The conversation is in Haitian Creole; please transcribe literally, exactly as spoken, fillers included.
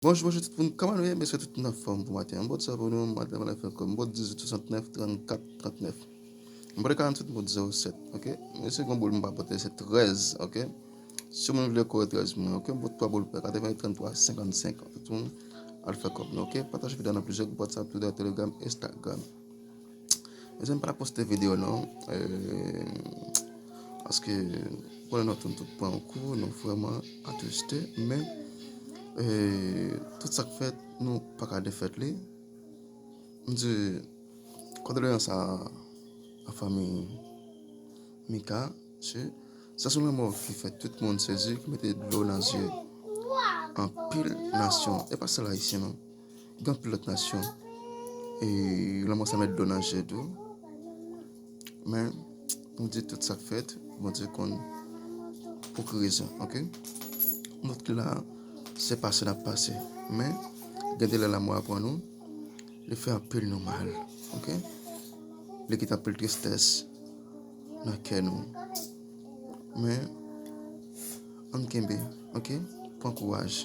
Bonjou, bonjou tout moun. Kòman nou ye? M espere tout moun anfòm pou maten an. M pote sa pou nou, maten an, fè kòb. M pote dizuit swasantnèf trannkat trannèf. M pote karanntuit, m pote zewo sèt, ok? Men se gon boul m pa pote, se trèz, ok? Si moun vle kore trèz mwen, ok? M pote twa boul pè, katreven trannntwa senkannsenk. Tout moun al fè kòb nou, ok? Pataje videyo nan plizyè gwoup WhatsApp, Twitter, Telegram, Instagram. Mezanmi, m pa t ap poste videyo non. Eh, paske konnen nou tout pran yon kou, nou vrèman atriste, men eh, tout sa k fèt, nou pa ka defèt li. M di kondoleyans a, a fanmi Mika, se sa se yon lanmò ki fè tout moun sezi, ki mete dlo nan zye anpil nasyon, e pa sèl ayisyen non. Gen anpil lòt nasyon. E lanmò sa met dlo nan je tou. Men, m di tout sa k fèt, Bondye konn pou ki rezon, ok? Nout ki la, se pase n ap pase. Men, gen de lè lanmò a pran nou, li fè anpil nou mal, ok? Li kite anpil tristès nan kè nou. Men, ann kenbe, ok? Pran kouraj.